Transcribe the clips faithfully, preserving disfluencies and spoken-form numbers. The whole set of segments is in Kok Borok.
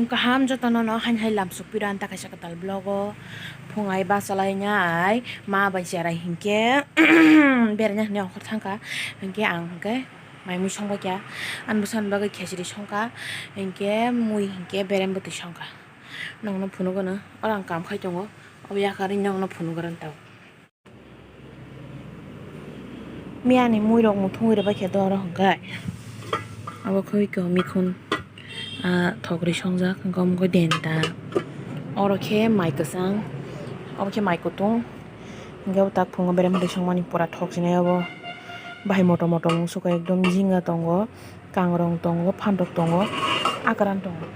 Kaham jotono no haini hai lam sukpiro ani ta kaisa kwtal vlog o. Phung ai bachalaina ai ma bai cherai hinkhe beraina hinwi okhor thangkha, hinkhe ang hinkhe mai mui songbaikha. Ani bwsani bagwi khechiri songkha, hinkhe mui hinkhe berem bwtwi songkha. Nokno phunukgwno oro ang kam khai tongo, obo yakarwi nokno phunukgwrwng tao. Miyani muirok muthungwi rwbaikhe doro hwnkhe. Abo khe oi khe mikhun, ah, thokri songjak, hwnkhe omo khe denta. Oro khe mai kwchang, obo khe mai kutung. Hwnkhe obo tak phungo berem bwtwi songmani pura thoksinai obo. Bahai motom motom wngsuka ekdom jinga tongo. Kangrong tongo, phantok tongo, akran tongo.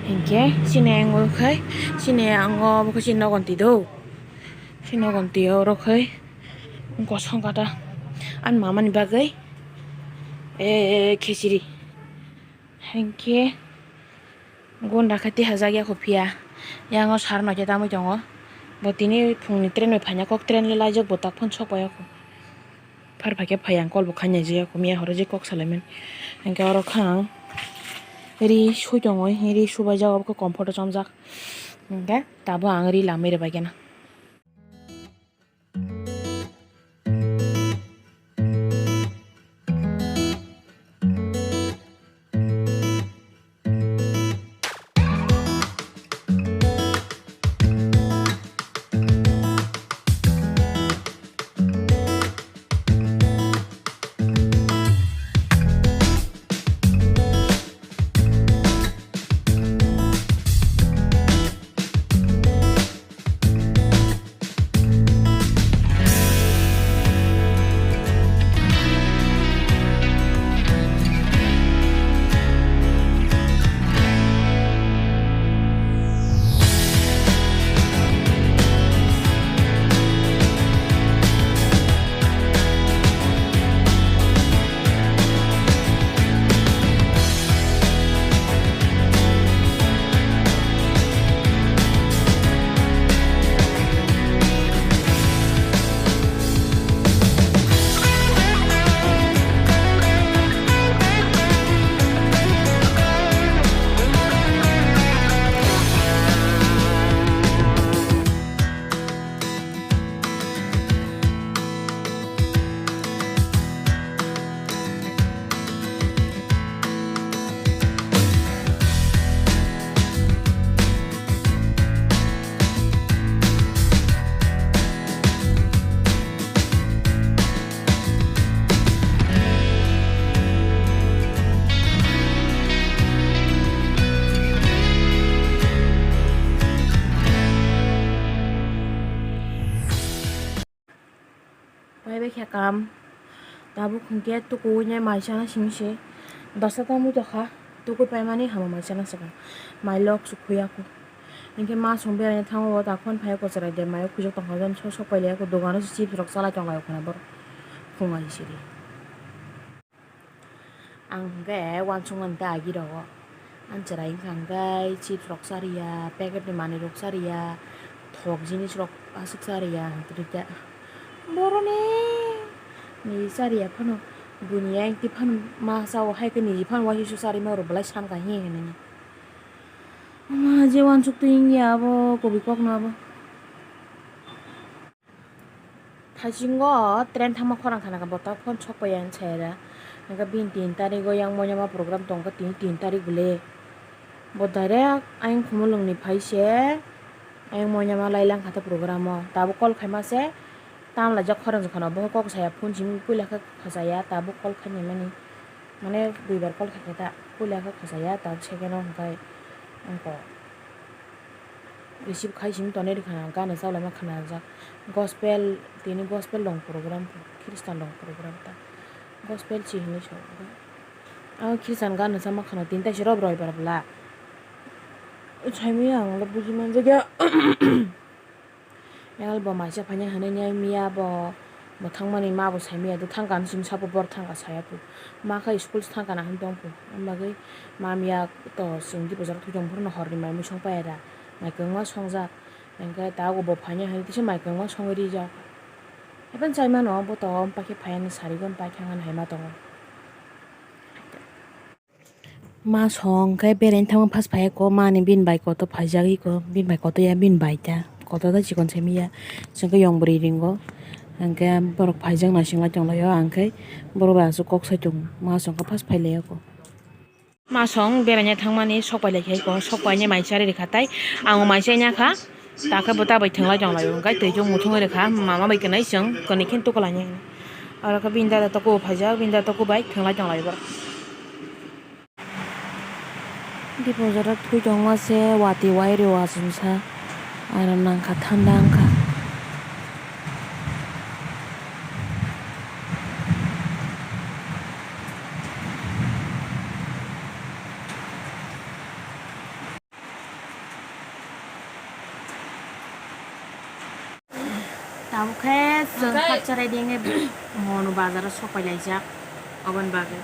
Hinkhe chini ang oro khai, chini ang o bo khe chini nogon twi do. Chini nogon twi oro khai gosong kata ani mama ni bagwi, eh, khichiri. Hinkhe gunda khe tihajak ya kho phiya. Yang o sar no khe tamui tongo. Bo tini phung ni train bai phaina kok, train le laijak bo tak phano sok pai ya kho. Phar phaikhe phai ang call bo khainai je, miya horo je kok salaimani. Hinkhe oro kha ang ri sui tongo, ri subaijak, obo khe comforter chomjak. Hinkhe tabuk ang ri lamwi rwbaikhe na. Pai bai khe kam. Tabuk hwnkhe tukuwi nai mai chana simi se. Dosa ta mui tokha. Tukui paimani hamo mai chana swkang. Mai lok su khuya kho. Hinkhe ma song beraina thango, o takhon phai kho chwrai de mai khujak tongkha, jani sok sok pailai kho, dogano se chips rok chalai tonglaio khwna borok. Phung ai siri. Ang hwnkhe uansukmani tei agi rogo. Ani chwrai wngkha hwnkhe chips rok chariya, packet ni manwi rok chariya, thok jinis rok aswk chariya hwnkhe rikya. Boroni niji chariya phano, buini ayang twi phano ma chao, hai khe niji phano uaisuksa charima rw belai sanka hi hinwi. Ama je uansuk twi wngya abo kobi kokno abo. Thaisingo train thangma khorang khana khe bothak phone sok pai ya hinwi sai da. Hwnkhe bini tin tarik o yang moyama program tong khe tini tin tarik bole. Bo direct ayang Khumulwng ni phai se ayang moyama lai lang kha ta program o. Tabuk call khaima se tam laijak khorang jokha no bo kok saya phone simi puila khe khachaya tabuk call khainai mani. Mane duibar call khaikhe ta, puila khe khachaya, ta second o hwnkhe wngkha. Receive khai simi tonwi rwkha, gana chaulaima khwnajak. Gospel, tini gospel rong program, Christian rong program ta. Gospel si hinwi sao. Ang Christian gana sama khwna tini taisa rob roibar bwla. Saimanya ang le buji manjakya. Yang bo maisa phaina hinwi miya bo, bo thangmani ma bo saimanya, do thangkha hinwi simi sabo bor thangkha saya phu. Ma khe school se thangkha na hinwi tong phu. Ang bagwi ma miya to chwng di bwsajak thwi tong phuru no horni mai mui song paiya da. Mai kwbangma songjak. Hwnkhe tabuk bo phaina hinwi tisa mai kwbangma songwi rijak. Haikhe chaimano bo to, mpakhe phaiya hinwi sarigo, mpakhe thangkha hinwi hai ma tongo. Ma song khe beraina thangma phas phai ko, mani bini bai koto phaijak iko, bini bai koto ya, bini bai ta, koto ta chikon se miya, chwng khe yong bwrwi ringo, hwnkhe borok phaijak naising lai tong lai o, ang khe borok bai aswk kok sai tongo, ma song khe phas phai lai o ko. Ma song beraina thangmani sok pai lai khe ko, sok painai mai chari rikha tai, ang mai chai nya kha, ta khe bo ta bai thwng lai tong lai o, hwnkhe twi chuk muthungwi rikha, mama bai kwnwi chwng kwnwi khe tuku lai nai, oro khe bini dada tuku phaijak, bini dada tuku bai thwng lai tong lai o borok. Dipor jora thwi tongma se watwi wai rw achomsa, aro nangkha thanda wngkha. Tabuk khe chwng hapcharai di wngwi monu bazaro sok pai laijak, oboni bagwi.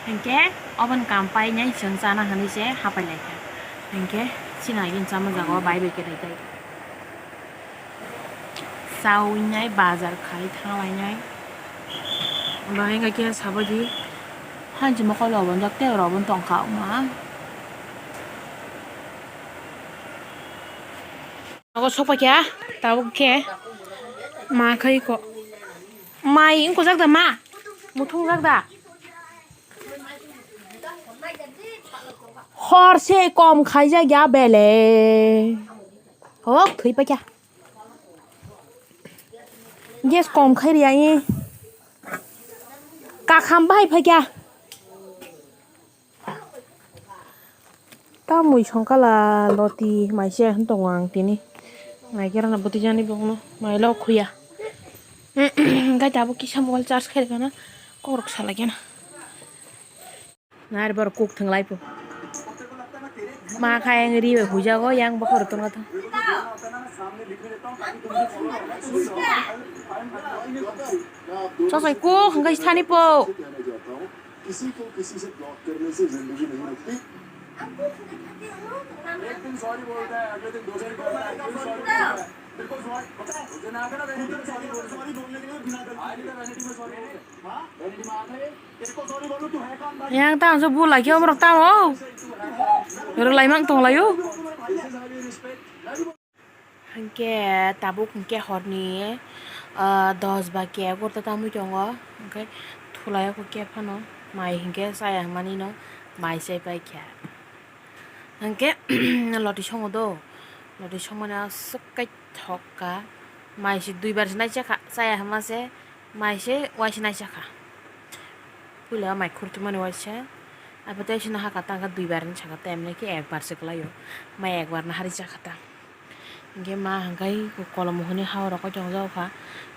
Hinkhe oboni kam painai chwng chana hwnwi se hapai laikha. Hinkhe chini agini chama jaga o bai bai kwrwi tei. Chawi nai bazar khai thang lainai. Bahai wngkha khe sabaidi hanjima kolo obonjak tei oro oboni tongkha wngma. Nogo sokpakya tabuk khe ma khai ko mai wngkojak da ma muthungjak da. Hor se kom khaijak ya bele. Hok thwi paikha. Gas kom khai riya i. Kakham bahai phaikha. Ta mui songkala loti mai se tongo ang tini. Naikerana bwtwi jani bokno mai lok khuya. Gai tabuk kisa mobile charge khai rikana. Kokrok salaikana. Nari borok kuk thwng lai po. Ma kha yang ri bai hujago yang bokhoro tongna thang. Chosai kuk hwnkhe thani po. Yang ta ang bul lai khe borok tamo. Rwlai mang tong lai o. Hwnkhe tabuk hwnkhe horni, ah, dos ba ke egarota tangwi tongo. Hwnkhe thulai o khe phano mai hwnkhe chaya hwnmani no mai chai pai kha. Hwnkhe loti songo do, loti songmani aswk kai thok kha. Mai se dui bar se nai chakha, chaya hwnma se. Mai se waisa nai chakha. Puila mai khurtumani waisa. Abo tei sino hakha ta hwnkhe duibar hinwi sakha ta, emni khe ekbar se kwlaio. Mai ekbar no hari chakha ta. Hwnkhe ma hwnkhe kolom hwnwi ha o rok o chongjak kha.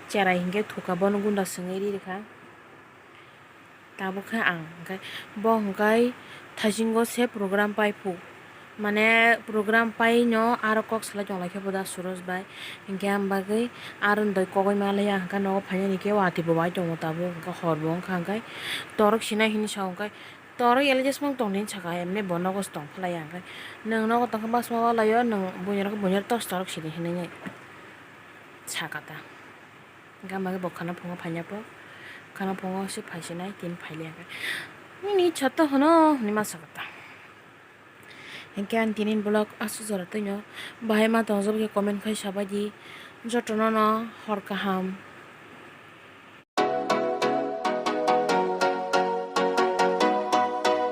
Cherai hwnkhe thukha bono gunda swngwi ri rikha. Tabuk khe ang hwnkhe bo hwnkhe thaisingo se program pai phu. Mane program pai no aro kok salai tong lai khe bo da Suros bai. Hinkhe ang bagwi aro doi kogoi ma lai ang khe nogo phainani khe watwi bo bai tongo tabuk hwnkhe hor bo wngkha hwnkhe torok sinai hinwi sa hwnkhe torok elai jesmang tong di hinwi sakha emni bo nogo se tong phalai ya hwnkhe nwng nogo tong khe basma walai o nwng buini rok buini rok tos torok sidi hinwi sakha ta. Hwnkhe ang bagwi bo khana phungo phaina po khana phungo se phai sinai tini phai liya hwnkhe nini chotto hwno hinwi ma sakha ta. Hinkhe ang tini vlog aswk jora twino bahai ma tongjak khe comment khai sabaidi jotono no hor kaham